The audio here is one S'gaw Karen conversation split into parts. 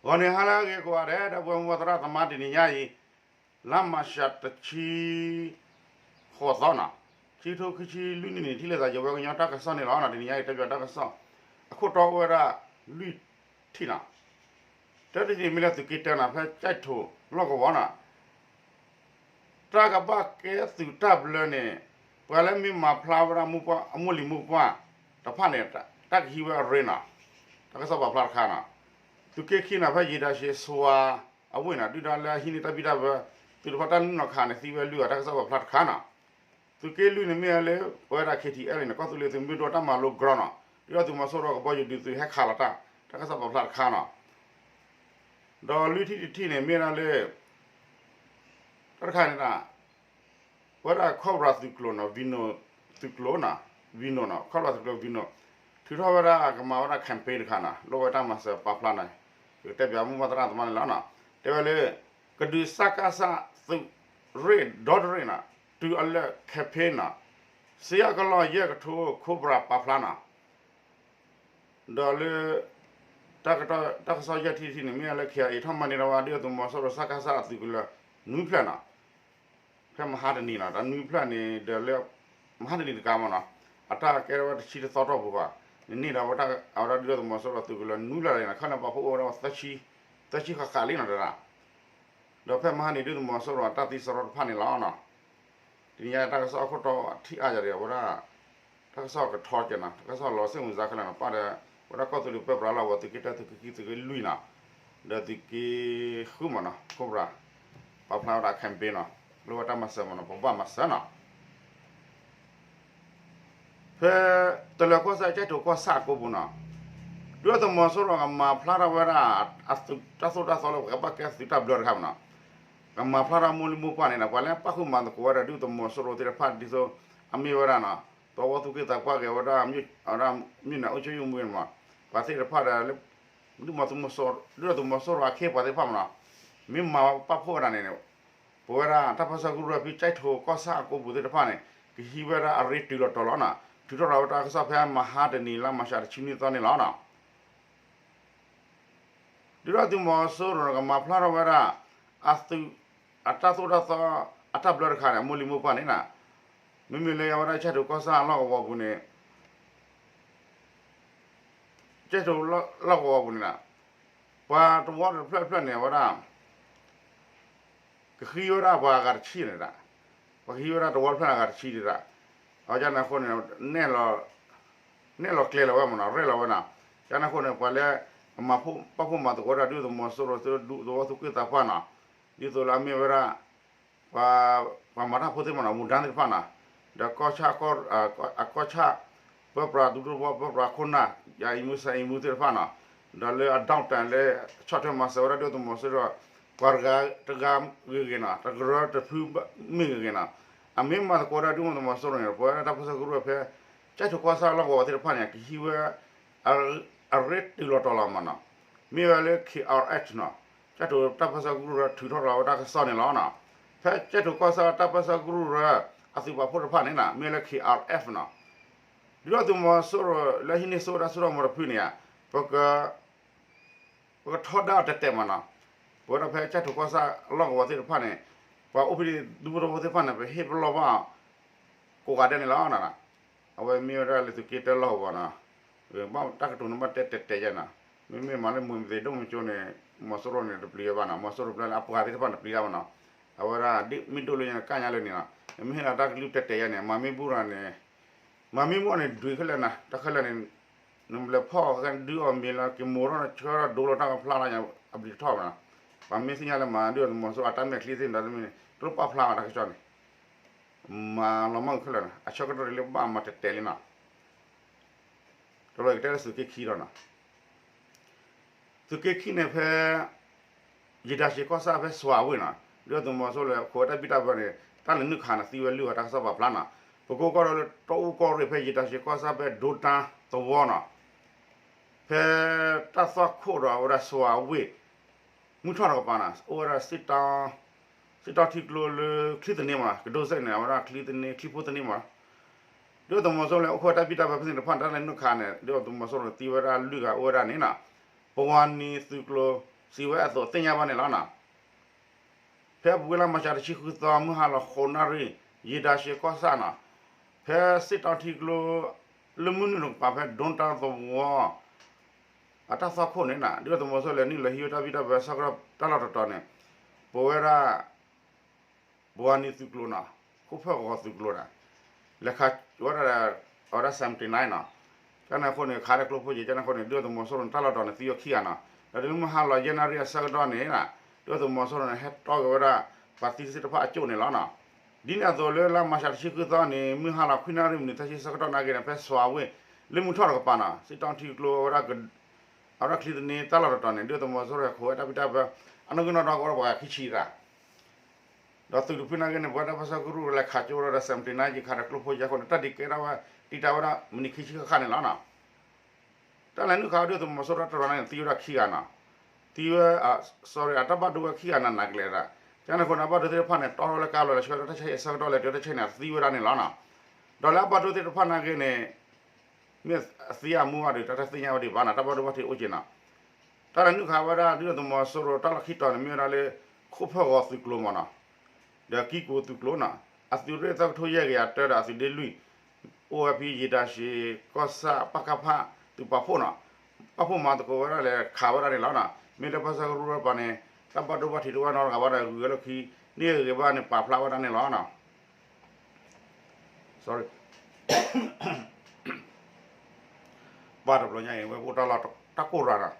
ဂီၤန့ၣ်ဟါလၢအဂ့ၤကိးဂၤဒဲး ဒီပုၢ်ဝဲၢ်မုၢ်သရၣ်သမါ တနံၤညါအံၤ လါမၢ်ၡးတဆံ ဃိးသီနီၤ, ခံကထိခံဆံလွံၢ်နံၣ်န့ၣ် ထံၣ်လိာ်သးယဝဲကညီတၢ်ကစီၣ်န့ၣ်လီၤ. တနံၤညါအံၤ တဲပၠးတၢ်ကစီၣ် အခိၣ်တီအိၣ်ဝဲဒၣ် လွံၢ်ထံၣ်နီၤ. တၢတထံၣ်န့ၣ်မ့ၢ်လၢသုးက့တၢနီၤ ဖဲကၠဲးထိၣ်လီၢ်ကဝီၤနီၤ တၢ်ကဘၣ်ကဲသုးတၢ်ဘျၢန့ၣ် ပှၤလၢမ့ၢ်မၤဖျါဝဲဒၣ်အမိၢ်လံၤမိၢ်ပှၢ်တဖၣ်န့ၣ် တၢ်ကဟံးဝဲအရ့နီၤ. တၢ်ကစီၣ်ပာ်ဖျါတခါနီၤ. သုးက့ခံနီၤ ဖဲယံာ်တၢ်ရှ့စွါအဝ့ၢ်နီၤ ဒုၣ်ဒါလၢအဟံးန့ၢ်တၢ်ဘံၣ်တၢ်ဘၢ သုးတဖၣ်တၢ်နုာ်လီၤခးန့ၣ် သံဝဲလွံၢ်ဂၤ တၢ်ကစီၣ်ပာ်ဖျါတခါနီၤ. သုးက့လွံၢ်န့ၣ်မ့ၢ်ဝဲလၢ ပဝဲဒၣ် ခ့ထံအဲလ် န့ၣ် ကီၢ်သူလ့ၤသုးမုၢ်ဒိၣ်တၢ်မၤလိ ground နီၤ ဒုၣ်ဒါသုးမီၤစိရိၤကဘီယူၤဒုးသုးဟဲခးလီၤတၢ် တၢ်ကစီၣ်ပာ်ဖျါတခါနီၤ. ဒီးလွံၢ်ထံၣ်တထံၣ်န့ၣ် မ့ၢ်ဒၣ်လၢ တၢ်တခါန့ၣ်ဒၣ် ပဝဲဒၣ် Cobra သုးကျိၤနီၤ Venom သုးကျိၤနီၤ Venom နီၤ Cobra သုးကျိၤ Venom ထုးထီၣ်ဝဲဒၣ်ကမၤဝဲဒၣ် campaign တခါနီၤ လိၣ်ဝဲတၢ်မၤစၢၤပာ်ဖျါန့ၣ် ယကတဲပၠးမိၢ်ပှၢ်သရၣ်သမါန့ၣ်လီၤနီၤ. တဲဝဲလၢ ကဒုးစကစ သုးရ့ၣ်ဒီတရ့ၣ်နီၤ တုၤအလၢ campaign နီၤ စံယၣ်ကလီၢ်ယဲၢ်ကထိ Cobra ပာ်ဖျါနီၤ. ဒီးလၢ တၢ်ကစီၣ်ယဲၢ်ထံၣ်တထံၣ်န့ၣ် မ့ၢ်လၢ ခ့အံၤ ထီၣ်မၤန့ၢ်ဒီးဝဲဒုၣ်ဒါသုးမီၤစိရိၤ စကစ အသုးကလၢၤ နွံဖျၢၣ်နီၤ. ဖဲမဟါတနံၤနီၤ တၢ်နွံဖျၢၣ်န့ၣ်ဒီးလၢ မဟါတနံၤတကးမးနီၤ အတၢ်ကဲထီၣ်ဝဲတဆံတသီတီၢ်ပူၤဘၣ် န့ၣ်န့ၢ်ဒီးဝဲဒၣ်အဝဲဒၣ်ဒုၣ်ဒါသုးမီၤစိရိၤသုးကလၢၤနွံဖျၢၣ်န့ၣ် ခီန့ၣ်ပာ်ဖှိၣ်အိၣ်ဝဲဒၣ် သၢဆံဃၣ်ဃၣ်လံနီၤတဒၣ် ဒီးဖဲမဟါန့ၣ်ဒုၣ်ဒါသုးမီၤစိရိၤအတၢ်သံစရီတဖၣ်န့ၣ်လီၤနီၤ. တနံၤညါတၢ်ကစီၣ်အခိၣ်တီထံၣ်အါယၤဒီး အဝဲဒၣ် တၢ်ကစီၣ်ကထီကဲနီၤ တၢ်ကစီၣ်လီၤစ့ၣ်မုၢ်စါခဲလၢာ်နီၤ ပၣ်ဒီး ဝဲဒၣ်ကီၢ်သူလ့ၤပၢပြးလီၤဝဲသုးက့တၢ သုးက့ခံ သုးက့လွံၢ်နီၤ ဒီးသုးက့ဃုမးနီၤ Cobra ပာ်ဖျါဝဲဒၣ် campaign နီၤ လိၣ်ဝဲတၢ်မၤစၢၤမးနီၤ ပဘၣ်မၤစၢၤနီၤ. ဖဲ တလၢၤကီၢ်ဆၣ် ကၠဲၣ်ထိၣ်ကီၢ်ဆၣ်အကိပူၤနီၤ ဒုၣ်ဒါသုးမီၤစိရိၤကမၤဖျါထီၣ်ဝဲဒၣ် တၢ်သိၣ်တၢ်သီလၢပကဘၣ်ကဲသုးတၢ်ဘျၢတခါမးနီၤ ကမၤဖျါထီၣ်မိၢ်လံၤမိၢ်ပှၢ်န့ၣ်ဒီး ပှၤလၢပာ်ဃုာ်မၤသကိးဝဲဒၣ်ဒုၣ်ဒါသုးမီၤစိရိၤသ့ၣ်တဖၣ်ဒ်သိး အမ့ၢ်ဝဲဒၣ်နီၤ သဝီသူၣ်က့သးပှၢ်ဂ့ၤဝဲဒၣ် အဝဲဒၣ် မၠိၣ်နၢ်အိၣ်ဆိၣ်ယုၢ်မူန့ၣ်မး ပှၤသ့ၣ်တဖၣ်ဒီး ဒုၣ်ဒါသုးမီၤစိရိၤအခ့အပှၤသ့ၣ်တဖၣ်မးနီၤ မ့ၢ်မၤပာ်ဖှိၣ်ဝဲဒၣ်န့ၣ်န့ၣ် ပဝဲဒၣ်တၢ်ပၢဆှၢကရူၢ်ဖဲကၠဲၣ်ထိၣ်ကီၢ်ဆၣ်အကိပူၤသ့ၣ်တဖၣ်န့ၣ် ကဟံးဝဲဒၣ်အရ့တုၤလီၤတီၤလီၤနီၤ ထုးထီၣ်ရၤဝဲတၢ်ကစီၣ်ဖဲမဟါတနံၤလါမၢ်ၡးတဆံနွံသီန့ၣ်လီၤနီၤ. ဒုၣ်ဒါသုးမီၤစိရိၤကမၤဖျါထီၣ်ဝဲဒၣ် အသုး အတၢ်သိၣ်တၢ်သီ အတၢ်ဘျၢတခါန့ၣ် အမိၢ်လံၤမိၢ်ပှၢ်န့ၣ်နီၤ မ့မ့ၢ်လၢအဝဲဒၣ်ကၠဲၣ်ထိၣ်ကီၢ်ဆၣ်လီၢ်ကဝီၤပူၤန့ၣ် ကၠဲၣ်ထိၣ်လီၢ်ကဝီၤပူၤန့ၣ်နီၤ ပှၤတဝီတဖျၢၣ်တဖျၢၣ်န့ၣ် အဝဲဒၣ် ကဃံဝဲဒၣ်ပှၤအဂၤတဆံန့ၣ်ဒၣ် ပှၤကဟံးဝဲဒၣ်တဝီတဖျၢၣ်န့ၣ်အဂၤတဆံဒၣ် အဝဲဒၣ်န့ၣ်အဃိန့ၣ် နဲၣ်လီၤကျဲၤလီၤဝဲမးနီၤ ရဲၣ်လီၤဝဲနီၤ ကန့ၣ်အဃိန့ၣ် ပှၤလၢ ကမၤဖှိၣ်ပာ်ဖှိၣ်မၤသကိးဝဲဒၣ်ဒုၣ်ဒါသုးမီၤစိရိၤသ့ၣ်ဒူသဝီသူၣ်က့သးပှၢ်နီၤ ဒ်သိးလၢအမ့ၢ်ဝဲဒၣ် ပှၤမၤတၢ်ဖိသ့ၣ်တဖၣ်နီၤ မူဒါသ့ၣ်တဖၣ်နီၤ ဒီးကီၢ်ဆၣ် အကီၢ်ဆၣ် ပၢပြးဒူသဝီ ပၢပြးခိၣ်နၢ် ယၤအံၤမူ စဲအံၤမူသ့ၣ်တဖၣ်နီၤ ဒီးလၢအဒိၣ်တၢ်လၢ ဆီၣ်ထွဲမၤစၢၤဝဲဒၣ်ဒုၣ်ဒါသုးမီၤစိရိၤ ပှၤတဂၤတဂၤဂ့ၤဂ့ၤနီၤ တကရၢတဖုမ့ၢ်ဂ့ၤဂ့ၤနီၤ အမ့ၢ်မၤသကိးဝဲဒၣ်ဒုၣ်ဒါသုးမီၤစိရိၤန့ၣ် ပဝဲဒၣ်တၢ်ပၢဆှၢကရူၢ်ဖဲ ကၠဲၣ်ထိၣ်ကီၢ်ဆၣ်လီၢ်ကဝီၤသ့ၣ်တဖၣ်န့ၣ် ကဟံးဝဲ အရ့တုၤလီၤတီၤလီၤမးနီၤ မ့ၢ်ဝဲလၢ ခ့အၣ်အၣ်နီၤ ကၠဲၣ်ထိၣ်တၢ်ပၢဆှၢကရူၢ်ရၢ ထုးထီၣ်လီၤဝဲတၢ်ကစီၣ်န့ၣ်လီၤနီၤ ဖဲကၠဲၣ်ထိၣ်ကီၢ်ဆၣ်တၢ်ပၢဆှၢကရူၢ်ရၢ အသုးပာ်ဖှိၣ်တဖၣ်န့ၣ်နီၤ မ့ၢ်လၢ ခ့အၣ်အၣ်နီၤ ဒုၣ်ဒါသုးမီၤစိရိၤလၢဟံးန့ၢ်ဆိဝဲဒၣ်စိထီၣ်မူတဖုန့ၣ်ဧါ ပက ပကထီဒါအီၤတဲာ်တဲာ်မးနီၤ ပဝဲဒၣ်ဖဲကၠဲၣ်ထိၣ်ကီၢ်ဆၣ်လီၢ်ကဝီၤသ့ၣ်တဖၣ်န့ၣ် ပှၤအိၣ်ဖဲဒူသဝီဖိသ့ၣ်တဖၣ်န့ၣ် ပဟ့ၣ်ပလီၢ်ဘၣ် ကိးဂၤဒဲးန့ၣ်လီၤ. အဝဲမ့ၢ်ဝဲဒၣ်လၢသုးက့တၢလီၢ်ကဝီၤနီၤ ဘၣ်တၢ်ကတိၤန့ၣ်ဘၣ်တဲတဲာ်တဲာ်ယဲနီၤ မ့မ့ၢ်မၤလၢမူမသ့ၣ်ဒိၣ်မုၢ်ကၠိန့ၣ် မီၤစိရိၤန့ၣ် တပျံၤဝဲဘၣ်နီၤ မီၤစိရိၤပျဲလၢအပှၤသ့ၣ်တဖၣ်န့ၣ်ပျံၤတၢ်ဘၣ်နီၤ အဝဲဒၣ်ဒ်မ့ၢ်ဒိၣ်လၢညါန့ၣ် ကၢ်ညါလၢန့ၣ်နီၤ မ့ၢ်ဟ့ၣ်လီၤတၢ်ကလုၢ်တဲာ်တဲာ်ယဲန့ၣ် မၤမ့ၢ်ဘူၣ်ဒီးန့ၣ် မၤမ့ၢ်ဘူၣ်န့ၣ် ဒွံးခဲလၢာ်နီၤ တၢ်ခဲလၢာ်န့ၣ် နဘျဲးဖီၣ်ဒုးအီၣ်မ့ၤလၢက့ၤမိၢ်ထီၣ်န့ၣ် ဆှၢထီၣ်ဒိလီၤတၢ်ကဖျါလီၤညါ အဘျံးတထီၣ်ဘၣ်နီၤ ပှၤမ့ၢ်သ့ၣ်ညါလၢမၤဒုၣ်ဒါသုးမီၤစိရိၤအတၢ်မဲာ်ချံသ့ၣ်န့ၣ် တလိၣ်ပာ်ဖျါဘၣ်တၢ်ကစီၣ်န့ၣ် မၤလီၤမၢ်ခဲလၢာ်နီၤ အဆၢကတီၢ်လၢဘၣ်မၤတဲာ်တဲာ်လံနီၤ တလီၤကတဲလၢသုးက့ခံဒီးနီၤ သုးက့ခံန့ၣ်ဖဲ ယံာ်တၢ်ဆံးကီၢ်ဆၣ်ဖဲစွၤဝ့ၢ်နီၤ ဒုၣ်ဒါသုးမီၤစိရိၤလၢခိးဝဲတၢ်ဘံၣ်တၢ်ဘၢန့ၣ် တၢ်လဲၤနုာ်ခးန့ၣ်သံဝဲလွံၢ်ဂၤတၢ်ကစီၣ်ပာ်ဖျါနီၤ ပကိးကီၢ်ဒီးလၢတၢ်အူကီၢ်ရ့ၣ်ဖဲယံာ်တၢ်ဆံးကီၢ်ဆၣ်ဖဲ ဒိတၢသဝီနီၤ ဖဲတၢ်သွၣ်ခိၣ်ဒီးအဝဲဒၣ်စွၤဝ့ၢ် မုၢ်ထီၣ်တကပၤနီၤ အိၣ်ဝဲဒၣ် စံးတီထံကျိလၢချံသန့မး ကဒိစဲန့ၣ် အဝဲဒၣ်ချံသန့ ချံဖိသန့မး ဒုၣ်ဒါသုးမီၤစိရိၤလၢအိၣ်ခိးတၢ်ဘံၣ်တၢ်ဘၢဖဲန့ၣ်တဖၣ်န့ၣ် တၢ်လဲၤနုာ်ခးန့ၣ် ဒုၣ်ဒါသုးမီၤစိရိၤန့ၣ်သံဝဲဒၣ်လွံၢ်ဂၤအိၣ်ဝဲဒၣ်န့ၣ်နီၤ ပဝါနံၤသုးကျိၤ စံးဝဲအသိးသ့ၣ်ညါဘၣ်န့ၣ်လီၤနီၤ. ဖဲအပူၤကွံာ်လါမၢ်ၡးတဆံဃုသီ မုၢ်ဟါလီၤဃိးနၣ်ရံၣ် ယံာ်တၢ်ရှ့ကီၢ်ဆၣ်နီၤ, ဖဲစ့ၣ်တီထံကျိ လၢမုၢ်နုာ်တကပၤ ဖဲဒိတၢ်သဝီ အတၢ်သွၣ်ခိၣ်န့ၣ်နီၤ ဒုၣ်ဒါသုးမီၤစိရိၤလဲၤနုာ်လီၤဟံးဝဲတၢ်ဘံၣ်တၢ်ဘၢဆၢကတီၢ် တၢ်လီၢ်တတီၤန့ၣ် ပဝဲဒၣ် ဘှါနံၤသုးကျိၤနီၤ, ခိၣ်ဖၢၣ်ဂီၤသုးကျိၤန့ၣ် လဲၤခးဝဲဒၣ် အဝဲဒၣ် seventy nine နီၤ, ကန့ၣ်အဃိန့ၣ် ခးဒီးကျိဖိက့ၤ ကန့ၣ်အဃိန့ၣ် ဒုၣ်ဒါသုးမီၤစိရိၤန့ၣ် တၢ်လီၢ်တတီၤန့ၣ် သံဝဲခံဂၤနီၤ, ဒီးတုၤလၢမုၢ်ဟါလီၤယဲၢ်နၣ်ရံၣ်အဆၢကတီၢ်န့ၣ် ဒုၣ်ဒါသုးမီၤစိရိၤန့ၣ် ဟဲတီၢ်က့ၤဝဲဒၣ် ပှၤသံသ့ၣ်တဖၣ်အကၠိၣ်န့ၣ်လီၤနီၤ. ဒ်န့ၣ်အသိးလၢလါမၢ်ၡးတဆံဃုသီန့ၣ် မုၢ်ဟါလီၤခွံနၣ်ရံၣ်မံးနံးသၢဆံဆၢကတီၢ်နာ်က့န့ၣ် ဖဲစွၤဝ့ၢ် လ့ၣ်မုၢ်ထီၣ်တကပၤနီၤ စ့ၣ်တီထံကျိဝဲဒၣ် အဝဲဒၣ်ချံသန့တၢ်လီၢ်တတီၤန့ၣ် ဒုၣ်ဒါသုးမီၤစိရိၤဟဲခိးဝဲတၢ်ဘံၣ်တၢ်ဘၢ အနီၣ်ဂံၢ်နီၣ်ဒွးကအိၣ်ဒီးပှၤခံဆံတၢ် ဒီးသုးတဖုနာ်က့န့ၣ် ပဝဲဒၣ်တၢ်ပၢဆှၢကရူၢ်လဲၤခးကၠိဝဲဒၣ်ဒီး seventy nine ယံၤခးဒီးကျိဖိယဲၢ်ခိၣ်န့ၣ် တၢ်ဒုးကဲထီၣ်ဝဲ တံာ်တာ်ဝဲဒၣ် မံးနံးခံဆံဃၣ်ဃၣ်န့ၣ်လီၤနီၤ. တၢ်လဲၤနုာ်ခးဝဲဒုၣ်ဒါသုးမီၤစိရိၤတၢ်တရီန့ၣ် သံဝဲဒၣ်ခံဂၤနီၤ, သံဝဲ sorry အတၢ်ဘၣ်ဒိဝဲခံဂၤနးနးကလဲာ်ဒၣ်, ကန့ၣ်အဃိန့ၣ် အဘၣ်ဒိသ့ၣ်တဖၣ်န့ၣ် တီထီၣ်လၢကါဘျီလဲၤဆှၢဒီးတၢ်ဆါဟံၣ်အဆၢကတီၢ်လဲၤတုၤတၢ်ဆါဟံၣ်န့ၣ် သံဝဲဒၣ်န့ၣ်လီၤနီၤ. ဒီးလၢအဘၣ်ဒိသ့ၣ်တဖၣ်နာ်က့န့ၣ် မ့ၢ်အသံအမူအီၤဒီး တၢ်တသ့ၣ်ညါဝဲဒံးဘၣ်နီၤ တၢ်ဘၣ်ဒိဘၣ်ထံးအိၣ်က့ၤနီၤ. တၢ်လဲၤနုာ်ခးဝဲဒၣ်ဒုၣ်ဒါသုးမီၤစိရိၤတၢ်လီၢ်ခံတီၤန့ၣ် မ့ၢ်ဝဲဒၣ်လၢ ခိၣ်ဖၢၣ်ဂီၤသုးကျိၤမ့ၢ်နီၤ, ဒီးကံကိးသုးကျိၤနီၤ, အသုးရ့ၣ်သၢကထိယဲၢ်ကယၤတၢဒီးအသုးဒ့လွံၢ် အိၣ်ဝဲဖဲယံၤတၢ်ရှ့ကီၢ်ဆၣ် ပကဖ သုးပာ်ဖှိၣ်နီၤ, ပာ်ဖှိၣ်မၤသကိးဝဲဒၣ်လဲၤခးဝဲဒၣ်န့ၣ်လီၤနီၤ. မ့ၢ်လၢပၢဆှၢကရူၢ်တကပၤန့ၣ် တၢ်ဘၣ်ဒိဘၣ်ထံးတအိၣ်နီတဂၤဘၣ်ဒီး ဂုၤဝဲလၢခံ န့ၢ်ဂ့ၤဘၣ်န့ၣ် ပာ်ဖျါဝဲဒၣ်န့ၣ်လီၤနီၤ. ဘၣ်တဘျီညါအံၤ ဝဲပအိၣ်တၢ်လီၢ်တၢ်ကိၢ်ရၤနီၤ,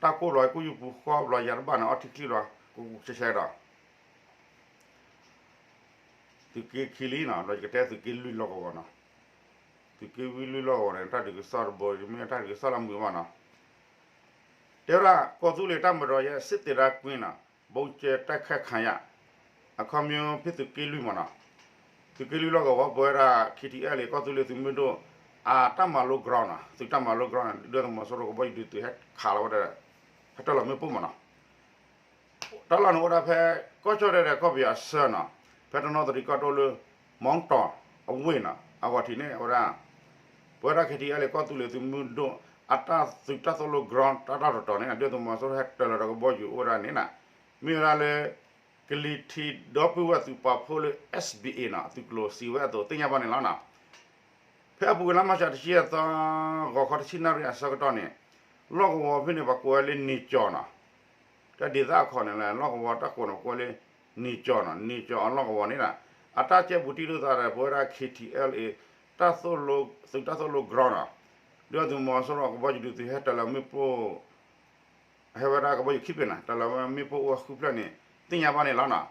တၢ်ကိၢ်လီၤ ကိၣ်ယူၢ်ပူၤဃီဘျီယၤတဘၣ်န့ၣ် အီထံချံလီၤ ကူကူဆဲဆဲဒီး သုးက့ခံလံနီၤ, ဒီးယကတဲသုးက့လွံၢ်လီၢ်ကဝီၤနီၤ, သုးက့ဝံလွံၢ်လီၢ်ကဝီၤန့ၣ် တၢ်ဒုးကစီၣ်တဘိ မ့ၢ်တၢ်ဒုးကစီၣ်လၢမုာ်ဘၣ်နီၤ. တဲဝဲဒၣ် ကီၢ်သူလ့ၤတၢ်မၤဒီးယဲ စစ်ဒေသကွင်းနီၤ, ဗုံးကြဲတိုက်ခိုက်ခံရ အခီပညီဖဲသုးက့လွံၢ်မ့ၢ်နီၤ, သုးက့လွံၢ်လီၢ်ကဝီၤ ပဝဲဒၣ် ခံထံၣ်အဲလ့ၣ် ကီၢ်သူလ့ၤသုးမုၢ်ဒိၣ် အတၢ်မၤလိ ground နီၤ, သုးတၢ်မၤလိ ground န့ၣ် ဒုၣ်ဒါသုးမီၤစိရိၤကဘီယူၤဒုးသုးဟဲခးလီၤဝဲဒၣ် ဟဲတၢၢ်လီၤမ့ၣ်ပိၢ်မ့ၢ်နီၤ. တၢ်လီၢ်န့ၣ်အိၣ်ဒၣ်ဖဲ ကီၢ်ကၠီၣ်တဲၣ်ဒီးကီၢ်ပယီၤအဆၢနီၤ, ဖဲတနီသရံၣ်ကီၢ်ဒိၣ်လၢ မီတီၤအဝ့ၢ်နီၤ, အဂီၢ်ထံးန့ၣ် အဝဲဒၣ် ပဝဲဒၣ် ခံထံၣ်အဲလ့ၣ် ကီၢ်သူလ့ၤသုးမုၢ်ဒိၣ် အတၢ်သုးတၢ်သိၣ်လိ ground တၢ်လီၢ်တတီၤန့ၣ် ဒုၣ်ဒါသုးမီၤစိရိၤဟဲတၢၢ်လီၤဒီးကဘီယူၤအိၣ်ဝဲဒၣ်န့ၣ်နီၤ, မ့ၢ်ဝဲဒၣ်လၢ ကလံၤထံးဒီပုၢ်ဝဲၢ်သုးပာ်ဖှိၣ်လၢ SBA နီၤ, သုးကျိၤစံးဝဲအသိးသ့ၣ်ညါဘၣ်န့ၣ်လီၤနီၤ. ဖဲအပူၤကွံာ်လါမၢ်ၡးတဆံယဲၢ်သီ ဂီၤခီတဆံနၣ်ရံၣ်အဆၢကတီၢ်န့ၣ် လီၢ်ကဝီၤဖဲန့ၣ် ပှၤကိးဝဲလၢ နေကျော် နီၤ, တၢ်ဒ်သိးအခီန့ၣ်လဲၣ် လီၢ်ကဝီၤတၢ်ကိးန့ၣ် ကိးဝဲလၢ နေကျော် နီၤ, နေကျော် အလီၢ်ကဝီၤန့ၣ်နီၤ, အတၢ်ကဲဘူးတံၢ်လိာ်သးဒီး ပဝဲဒၣ် ခံထံၣ်အဲလ့ၣ် တၢ်သိၣ်လိ သုးတၢ်သိၣ်လိ ground နီၤ, ဒုၣ်ဒါသုးမီၤစိရိၤကဘီယူၤဒုးသုးဟဲတၢၢ်လီၤမ့ၣ်ပိၢ် ဟဲဝဲဒၣ်ကဘီယူၤခံဖျၢၣ်န့ၣ် တၢၢ်လီၤဝဲမ့ၣ်ပိၢ်အိၣ်ဝဲဃုဖျၢၣ်န့ၣ် သ့ၣ်ညါဘၣ်န့ၣ်လီၤနီၤ.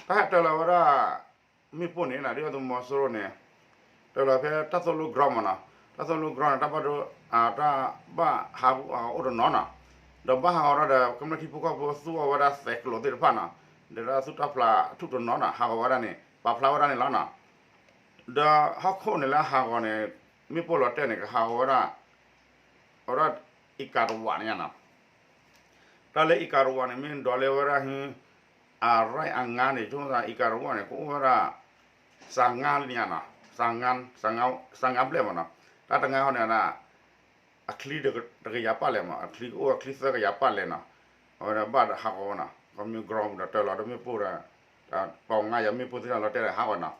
တၢ်ဟဲတၢၢ်လီၤဝဲဒၣ် မ့ၣ်ပိၢ်န့ၣ်နီၤ ဒုၣ်ဒါသုးမီၤစိရိၤန့ၣ် တၢၢ်လီၤဖဲတၢ်သိၣ်လိ ground မ့ၢ်နီၤ, တၢ်သိၣ်လိ ground န့ၣ် တၢ်ဘၣ်ဒိ တၢ်ဘၣ်ဟးဂီၤအိၣ်တနီၤနီၤ, ဒီးဘၣ်ဟးဂီၤဒီး ကမျၢၢ်ထံဖိကီၢ်ဖိသူအီၤဝဲဒၣ်သဲးကျိးသ့ၣ်တဖၣ်နီၤ, ဒီးတၢ်သူၣ်တၢ်ဖျးအထူၣ်တနီၤနီၤ ဟးဂီၤဝဲဒၣ်န့ၣ် ပာ်ဖျါဝဲဒၣ်န့ၣ်လီၤနီၤ. ဒီးဟီၣ်ခိၣ်န့ၣ်လၢဟးဂီၤန့ၣ် မ့ၣ်ပိၢ်လီၤတဲာ်န့ၣ် ကဟးဂီၤဝဲဒၣ် အဝဲဒၣ် အံကၤတဝးန့ၣ်နီၤ, တၢ်လၢအံကၤတဝးန့ၣ် မ့ၢ်ဒိးလဲဝဲဒၣ်ဟ အရၢၣ်အငါန့ၣ် ဆိကမိၣ်သးအံကၤတဝးန့ၣ် ကအိၣ်ဝဲဒၣ် စၤငါလၢညါနီၤ, စၤငါ စၤငါဘျဲၣ်မ့ၢ်နီၤ, တၢ်တငါဟီန့ၣ်ဒၣ် အချံတကယၤပာ်လဲၣ်မ့ၢ် အချံကအိၣ်အချံသၢကယၤပာ်လဲၣ်နီၤ, အဝဲဒၣ်ဘၣ်ဒီးဟးဂီၤဝဲနီၤ, ခီမ့ၢ် ground ဒီးတၢၢ်လီၤဒီးမ့ၣ်ပိၢ်ဒီး ပှၤငါယၤမ့ၣ်ပိၢ်သ့ၣ်တဖၣ်လီၤတဲာ်ဒီးဟးဂီၤနီၤ,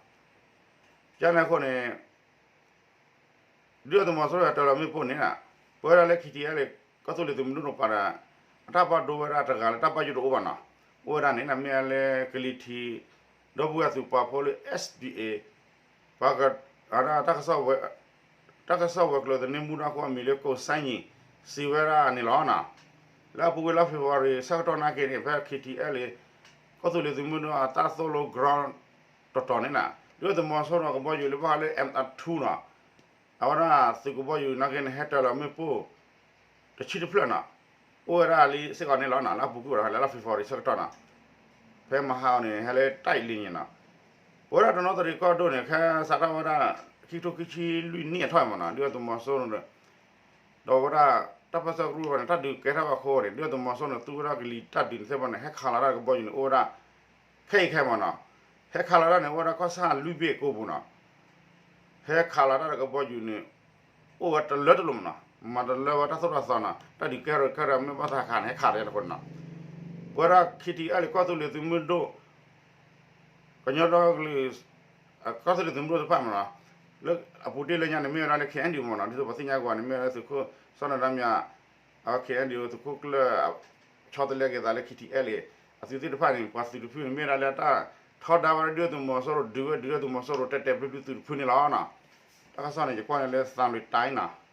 ကန့ၣ်အဃိန့ၣ် ဒုၣ်ဒါသုးမီၤစိရိၤတၢၢ်လီၤမ့ၣ်ပိၢ်န့ၣ် ပဝဲဒၣ်လၢ ခံထံၣ်အဲလ့ၣ် ကီၢ်သူလ့ၤသုးမုၢ်ဒိၣ်တကပၤဒီး အတၢ်ဘၣ်ဒိဝဲဒၣ်တဂၤလၢတၢ်ဘၣ်ယိၣ်တအိၣ်ဘၣ်နီၤ, အိၣ်ဝဲဒၣ်န့ၣ် မ့ၢ်လၢကလံၤထံး ဒီပုၢ်ဝဲၢ်သုးပာ်ဖှိၣ်လၢ SBA ပှၤ တၢ်ကစီၣ်ဝဲၤကျိၤသန့မူဒါခိၣ်အမံၤလၢ ကိးစဲၣ်ယံၤ စံးဝဲဒၣ်န့ၣ်လီၤနီၤ, လၢအပူၤကွံာ်လါ February ဆၢကတီၢ်နာ်က့န့ၣ် ဖဲ ခံထံၣ်အဲလ့ၣ် ကီၢ်သူလ့ၤသုးမုၢ်ဒိၣ်အတၢ်သိၣ်လိ ground တတီၤန့ၣ်နီၤ ဒုၣ်ဒါသုးမီၤစိရိၤကဘီယူၤလၢဘၣ်ဃးလၢ MF two နီၤ အဝဲဒၣ်သုးကဘီယူၤနာ်က့န့ၣ် ဟဲတၢၢ်လီၤမ့ၣ်ပိၢ် တဆံတဖျၢၣ်နီၤ, အိၣ်ဝဲဒၣ်လံစ့ၢ်ကီးန့ၣ်လီၤနီၤ, လၢအပူၤကွံာ်ဝဲဒၣ်လၢ လါ February ဆၢကတီၢ်နီၤ, ဖဲမဟါအီၤန့ၣ် ဟဲလၢ တိုက်လေယာဉ် နီၤ, ပဝဲဒၣ်တနီသရံၣ်ကီၢ်ဒိၣ်န့ၣ် ခဲစးထီၣ်ဝဲဒၣ် ခံကထိခံဆံလွံၢ်နံၣ်အထီၣ်မ့ၢ်နီၤ ဒုၣ်ဒါသုးမီၤစိရိၤ ဒီးဝဲဒၣ် တၢ်ပၢဆှၢကရူၢ်ဝဲန့ၣ် တၢ်ဒုးကဲထီၣ်ဘၣ်အဃိန့ၣ် ဒုၣ်ဒါသုးမီၤစိရိၤန့ၣ် သူဝဲဒၣ်ကလံၤတၢ်ဒုးန့ၣ်သ့ၣ်တဖၣ်န့ၣ် ဟဲခးလီၤတၢ်ကဘီယူၤန့ၣ် အိၣ်ဝဲဒၣ် ခဲအံၤခဲအံၤမ့ၢ်နီၤ, ဟဲခးလီၤတၢ်န့ၣ် အိၣ်ဝဲဒၣ်ကီၢ်ဆၣ်လွံၢ်ဘ့ၣ်ကိၢ်ပူၤနီၤ, ဟဲခးလီၤတၢ်ဒီးကဘီယူၤန့ၣ် အိၣ်ဝဲတလၢတလိၤမ့ၢ်နီၤ, မၤတလၢဝဲတၢ်သိၣ်တၢ်သီနီၤ, တၢ်ဒုးကဲထီၣ်ကဲထီၣ်မ့ၢ်ဘၣ်သးခါန့ၣ် ဟဲခးတယၤတဃိန့ၣ်နီၤ, ပဝဲဒၣ် K T L ကီၢ်သူလ့ၤသုးမုၢ်ဒိၣ် ကညီဒီကလုာ် ကီၢ်သူလ့ၤသုးမုၢ်ဒိၣ်တဖၣ်မ့ၢ်နီၤ, လၢအပူၤတ့ၢ်လၢညါန့ၣ် မ့ၢ်ဝဲဒၣ်လၢ K N D O မ့ၢ်နီၤ, ဒ်သိးပှၤသ့ၣ်ညါကွၢ်န့ၣ် မ့ၢ်ဝဲဒၣ်သုးခိၣ်စီၤနဒါမၠး အဝဲ K N D O သုးခိၣ်ကျၢၢ် ဆီတလဲက့ၤသးလၢ K T L အံၤ အသုးသ့ၣ်တဖၣ်န့ၣ် ပှၤသုးတဖုန့ၣ် မ့ၢ်ဝဲဒၣ်လၢတၢ်ထီဒါဝဲဒၣ်ဒုၣ်ဒါသုးမီၤစိရိၤ ဒုးဝဲဒုၣ်ဒါသုးမီၤစိရိၤ တဲာ်တဲာ်ဖျုးဖျုးသုးတဖုန့ၣ်လီၤနီၤ, တၢ်ကစီၣ်န့ၣ် ယကွၢ်န့ၣ်လၢ သံလွင်တိုင်းနီၤ,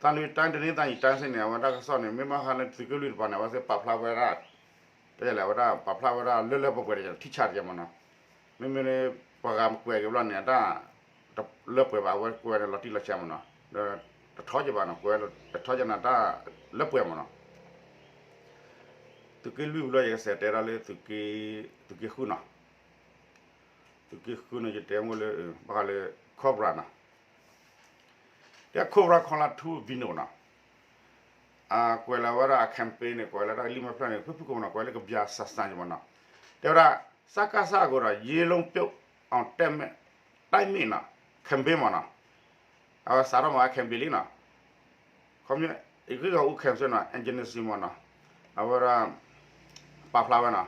သံလွင်တိုင်း တနင်္သာရီတိုင်းစ့ၢ်န့ၣ် အဝဲတၢ်ကစီၣ်န့ၣ် မ့ၢ်ဘၣ်ဃးလၢသုးက့လွံၢ်တပၤန့ၣ် အဝဲသ့ၣ်ပာ်ဖျါဝဲဒၣ် တဲလဲၣ် အဝဲဒၣ်ပာ်ဖျါဝဲဒၣ်လၢလၢပှဲၤပှဲၤတယၤ ထံၣ်ဆးတယၤမ့ၢ်နီၤ, မ့မ့ၢ်လၢ ပှၤဂၤမကွဲးက့ၤဘျီန့ၣ် အတၢ် လၢပှဲၤဘၣ် အဝဲကွဲးန့ၣ်လီၤတံၢ်လီၤဆဲးမ့ၢ်နီၤ, ဒီးတထီက့ၤဘၣ်နီၤ, ကွဲးတထီက့ၤန့ၣ်တၢ်လၢပှဲၤမ့ၢ်နီၤ, သုးက့လွံၢ်ဘျီ ယကစးတဲဒၣ်လၢ သုးက့ဃုနီၤ, သုးက့ဃုန့ၣ် ယတဲမ့ၢ်လၢ ဘၣ်ဃးလၢ Cobra နီၤ, တဲ Cobra Collar two Vino နီၤ, အကွဲးလီၤဝဲဒၣ်အ campaign န့ၣ် ကွဲးလီၤတၢ်လံာ်မဲာ်ဖျၢၣ်န့ၣ် ဖုၣ်ဖုၣ်ကိာ်မ့ၢ်နီၤ, ကွဲးလၢကဘျးစၢ်စၢ်က့ၤမ့ၢ်နီၤ, တဲဝဲဒၣ် စကစ အဃိဒီး ရေးလုံးပြုတ်အောင် တိုက်မယ်နီၤ, campaign မ့ၢ်နီၤ, အဝဲစးထီၣ်မၤဝဲ campaign လံနီၤ, ခီ ဂ့ၢ်ဂီၤအူ campaign နီၤ agency မ့ၢ်နီၤ, အဝဲဒၣ် ပာ်ဖျါဝဲနီၤ,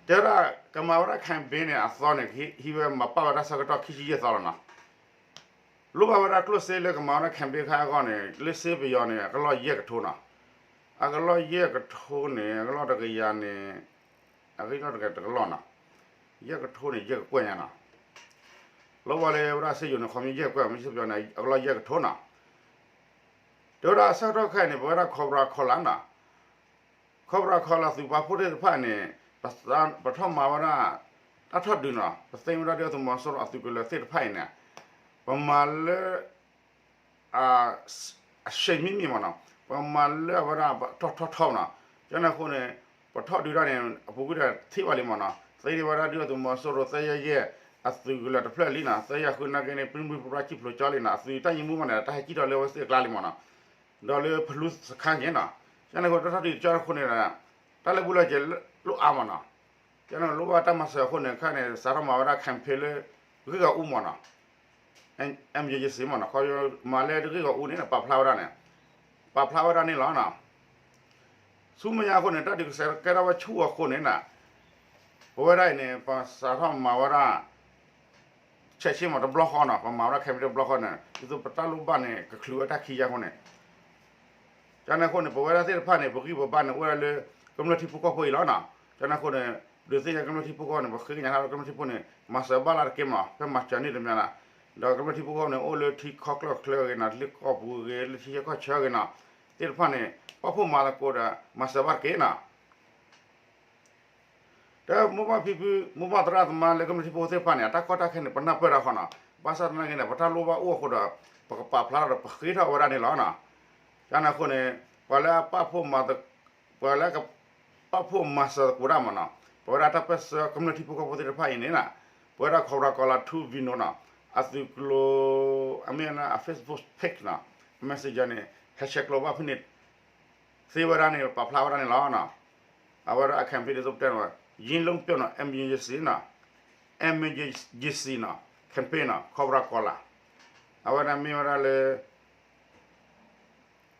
တဲဝဲဒၣ် ကမၤဝဲဒၣ် campaign န့ၣ် အသီန့ၣ် ဟံးဝဲမၤပာ်ဝဲဒၣ်ဆၢကတီၢ်ခံဆံယဲၢ်သီလီၤနီၤ, လိၣ်ဘၣ်ဝဲဒၣ်ကျိၣ်စ့လၢကမၤဝဲဒၣ် campaign ခါအဂီၢ်န့ၣ် လၢစ့ပယီၤန့ၣ် အကလီၢ်ယဲၢ်ကထိနီၤ, အကလီၢ်ယဲၢ်ကထိန့ၣ် အကလီၢ်တကယၤန့ၣ် အကလီၢ်တကယၤတကလီၢ်နီၤ, ယဲၢ်ကထိန့ၣ် ယဲၢ်ကကွဲၢ်ညါနီၤ, လိၣ်ဘၣ်လၢဝဲဒၣ်စ့ယိၤန့ၣ် ခီ ယဲၢ်ကကွဲၢ် မ့ၢ်စ့ပယီၤန့ၣ် အကလီၢ်ယဲၢ်ကထိနီၤ, တဲဝဲဒၣ်အဆၢကတီၢ်ခဲအံၤန့ၣ် ပဝဲဒၣ် Cobra Collar နီၤ Cobra Collar သုးပာ်ဖှိၣ်သ့ၣ်တဖၣ်န့ၣ် ပထီၣ်မၤဝဲဒၣ် တၢ်ထီၣ်ဒုးနီၤ, ပသ့ဝဲဒၣ်ဒုၣ်ဒါသုးမီၤစိရိၤအသုးကလၢၤသ့ၣ်တဖၣ်အံၤန့ၣ် ပမၤလၢ အရှိန်မြင့်မြင့်မ့ၢ်နီၤ, ပမၤလၢအဝဲဒၣ်ထီၣ်ထီၣ်ထီၣ်နီၤ, ကန့ၣ်အဃိန့ၣ် ပထီၣ်ဒုးတၢ်န့ၣ် အပူၤကွံာ်ဒီးထံၣ်ဘၣ်လံမ့ၢ်နီၤ, သ့န့ၢ်ဝဲဒၣ်ဒုၣ်ဒါသုးမီၤစိရိၤ သၢယဲၢ်ယဲၢ် အသုးကလၢၤတဖျၢၣ်လံနီၤ, သၢယဲၢ်ဃုနာ်က့န့ၣ် ပြံပြံပြါပြါ စံၣ်ဖျိးကၠီလံနီၤ, အသုးတၢ်ယံၤမူဘၣ်န့ၣ် တၢ်ဟဲကံၣ်ထီၣ်လၢအဝဲသ့ၣ်အကျါလံမ့ၢ်နီၤ, ဒီးလၢဖလူစခါန့ၣ်နီၤ, ကန့ၣ်အဃိတၢ်ထီၣ်ဒုးကၠီအဃိန့ၣ်ဒီး တၢ်လၢာ်ဘူၣ်လၢာ်စဲးလိၣ်အါမ့ၢ်နီၤ, ကန့ၣ်လိၣ်ဘၣ်တၢ်မၤစၢၤအဃိန့ၣ် ခဲအံၤန့ၣ် စးထီၣ်မၤဝဲဒၣ် campaign လၢ ဂ့ၢ်ဂီၤအူမ့ၢ်နီၤ, အ emergency မ့ၢ်နီၤ, ခီမၤလၢတဂ့ၢ်ဂီၤအူန့ၣ် ပာ်ဖျါဝဲဒၣ်န့ၣ်, ပာ်ဖျါဝဲဒၣ်န့ၣ်လီၤနီၤ, ဆူမဲာ်ညါအဃိန့ၣ် တၢ်ဒုးကဲထီၣ်ဝဲဆူအဃိန့ၣ်နီၤ, ပဝဲဒၣ်အံၤန့ၣ် ပစးထီၣ်မၤဝဲဒၣ် ဆဲးဆ့မ့ၢ်တဘျီဃီနီၤ, ပမၤဝဲဒၣ် campaign တဘျီဃီန့ၣ် ဒ်သိးပတၢ်လိၣ်ဘၣ်န့ၣ် ကချုးဝဲတၢ်ခံယါအဃိန့ၣ် ကန့ၣ်အဃိန့ၣ် ပဝဲဒၣ်သ့ၣ်တဖၣ်န့ၣ် ပဂံၢ်ပဘါန့ၣ် အိၣ်ဝဲဒၣ်လၢ ကမျၢၢ်ထံဖိကီၢ်ဖိအံၤလီၤနီၤ, ကန့ၣ်အဃိန့ၣ် ဒုးသ့ၣ်ညါကမျၢၢ်ထံဖိကီၢ်ဖိန့ၣ် ပဃ့ကညးဟးလၢကမျၢၢ်ထံဖိန့ၣ် မၤစၢၤဘၣ်လၢတက့ၢ်မ့ၢ်နီၤ, ဖဲမၤစၢၤန့ၢ်တမံၤနီၤ, ဒီးကမျၢၢ်ထံဖိကီၢ်ဖိန့ၣ် အိၣ်လၢထံကီၢ်ချၢဂ့ၤနီၤ, လၢကီၢ်ပူၤဂ့ၤ လၢထံဆၢကီၢ်ဆၢဂ့ၤနီၤ, သ့ၣ်တဖၣ်န့ၣ် ပာ်ဖှိၣ်မၤသကိးဒီး မၤစၢၤဘၣ်တက့ၢ်နီၤ တၢ်မိၢ်ပၢ်ဖံဖု မိၢ်ပၢ်သရၣ်သမါလၢကမျၢၢ်ထံဖိသ့ၣ်တဖၣ်န့ၣ် အတၢ်ကီတၢ်ခဲန့ၣ် ပနၢ်ပၢၢ်တၢ်ဃီနီၤ, ဘၣ်ဆၣ်သနာ်က့န့ၣ် ပတၢ်လိၣ်ဘၣ်အိၣ်အဃိဒီး ပကပာ်ဖျါထီၣ်ဒီးပဃ့ထီၣ်ဝဲဒၣ်န့ၣ်လီၤနီၤ, ကန့ၣ်အဃိန့ၣ် ပှၤလၢအပာ်ဖှိၣ်မၤသ ပှၤလၢကပာ်ဖှိၣ်မၤစၢၤသကိးတၢ်မ့ၢ်နီၤ, ပဝဲဒၣ်တၢ်ပၢၢ်ဆၢကမျၢၢ်ထံဖိကီၢ်ဖိသ့ၣ်တဖၣ်အံၤန့ၣ်နီၤ, ပဝဲဒၣ် Cobra Collar two Vino နီၤ, အသုးကျိၤ အမ့ၢ်လၢအ Facebook page နီၤ, Messenger န့ၣ် ဟဲဆဲးကျိးဘၣ်ဖဲန့ၣ် သ့ဝဲဒၣ်န့ၣ် ပာ်ဖျါဝဲဒၣ်န့ၣ်လီၤနီၤ, အဝဲဒၣ်အ campaign ဒ်သိးပတဲန့ၣ် ယံလိပျိနီၤ emergency နီၤ, emergency နီၤ campaign နီၤ Cobra Collar အဝဲဒၣ်မ့ၢ်ဝဲဒၣ်လၢ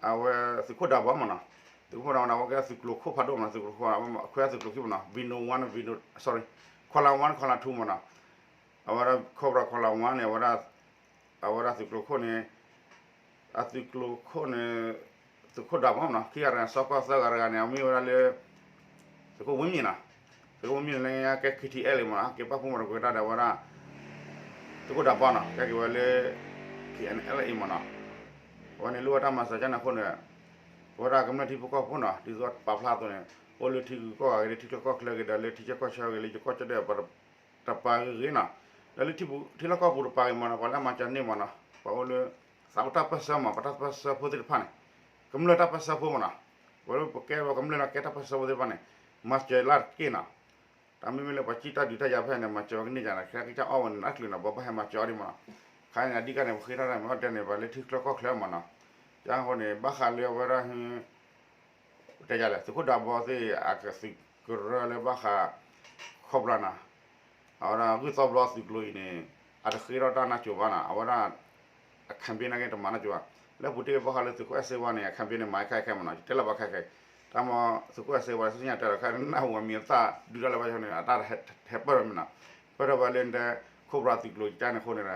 အဝဲသုးခိၣ်ဒးဘီမ့ၢ်နီၤ, သုးခိၣ်ဒးဘီန့ၣ် အဝဲကဲသုးကျိၤခိၣ်ဖးဒိၣ်မ့ၢ်နီၤ, သုးကျိၤခိၣ် ခွဲသုးကျိၤခံမ့ၢ်နီၤ, Vino one Vino sorry Collar one Collar two မ့ၢ်နီၤ, အဝဲဒၣ် Cobra Collar one န့ၣ် အဝဲဒၣ် အဝဲဒၣ်သုးကျိၤခိၣ်န့ၣ် အသုးကျိၤခိၣ်န့ၣ် သုးခိၣ်ဒးဘီမ့ၢ်နီၤ, ခံဂၤတဂၤ စီၤကီၢ်သၢဂၤတဂၤန့ၣ် အမ့ၢ်ဝဲဒၣ်လၢ သုးခိၣ်ဝံမံၤနီၤ, သုးခိၣ်ဝံမံၤန့ၣ်လၢညါကဲ K T L မ့ၢ်နီၤ, က့ၤပာ်ဖှိၣ်မၤသကိးတၢ်ဒီးဝဲဒၣ် သုးခိၣ်ဒးဘီနီၤ, ကဲက့ၤဝဲလၢ K N L A မ့ၢ်နီၤ, အဝဲန့ၣ်လိၣ်ဝဲတၢ်မၤစၢၤကန့ၣ်အဃိန့ၣ် ပဝဲဒၣ်ကမျၢၢ်ထံဖိကီၢ်ဖိနီၤ, ဒ်သိးပာ်ဖျါအသိးန့ၣ် အိၣ်လၢထံဂုၤကီၢ်ဂၤဂ့ၤ, လၢထံချၢကီၢ်ချၢဂ့ၤ, ဒီးလၢထံဆၢကီၢ်ဆၢဂ့ၤ, လၢယကီၢ်ကၠီၣ်တဲၣ် တပၤဂ့ၤဂ့ၤနီၤ, ဒီးလၢထံလီၢ်ကီၢ်ပူၤတပၤဂ့ၤမ့ၢ်နီၤ, ပှၤလၢအမၤစၢၤန့ၢ်မ့ၢ်နီၤ, ပှၤအိၣ်လၢ သးအိၣ်တၢ်ပၢၢ်ဆၢမ့ၢ်, ပတၢ်ပၢၢ်ဆၢဖိသ့ၣ်တဖၣ်န့ၣ်, ကမျၢၢ်တၢ်ပၢၢ်ဆၢဖိမ့ၢ်နီၤ, ပဝဲလၢပကဲပှၤကမျၢၢ်လၢကဲတၢ်ပၢၢ်ဆၢဖိသ့ၣ်တဖၣ်န့ၣ် မၤစၢၤလၢတက့ၢ်နီၤ, တၢ်မ့မ့ၢ်လၢပှၤစံၣ်တၢ်ဒုးတၢ်ယၤဖဲန့ၣ် မၤစၢၤဝဲကန့ၢ်ကန့ၣ်, ခဲကစၢ်အီၣ်ဝဲန့ၣ် နးတချုးနီၤ, ဘၣ်ဘၣ်ဟဲမၤစၢၤအီၤဒံးမ့ၢ်နီၤ, ခါန့ၣ် အဓိကန့ၣ် ပဃ့ထီၣ်တၢ်မ့ၢ်အီၣ်တဲန့ၣ် ပှၤလၢထံချၢကီၢ်ချၢမ့ၢ်နီၤ, ကန့ၣ်အဃိန့ၣ် ဘၣ်ဃးလၢအဝဲဒၣ် ပတဲယၤလဲၣ် သုးခိၣ်ဒးဘီသ့ၣ် အကသုးကရၢလၢဘၣ်ဃး ခီၣ်ဘျါနီၤ, အဝဲဒၣ်ဂုၢ်သီဘျီသုးကျိၤအံၤန့ၣ် အတဃ့ထီၣ်တၢ်နၢ်ကၠိၤဘၣ်နီၤ, အဝဲဒၣ် အ campaign နာ်က့တမၤနၢ်ကၠိၤဘၣ်, လၢပူၤတ့ၢ်ဘၣ်ဃးလၢသုးခိၣ်အဲၣ်စ့ဝါန့ၣ် အ campaign န့ၣ် မၤခဲခဲမ့ၢ်နီၤ, ယတဲလၢၤဘၣ်ခဲခဲ, တၢ်မ့ၢ်သုးခိၣ်အဲၣ်စ့ဝါ ဆူညါတဲဒီးခဲ နၢ်ဟူအမံၤအသၣ်ဒုးတၢ်လၢဘၣ်ဆၣ်န့ၣ် အတၢ်ဟဲပၢၢ်ထီၣ်မ့ၢ်နီၤ, ပၢၢ်ထီၣ်ဘၣ်လၢနတဲ Cobra သုးကျိၤတၢ်န့ၣ်အဃိန့ၣ်ဒီး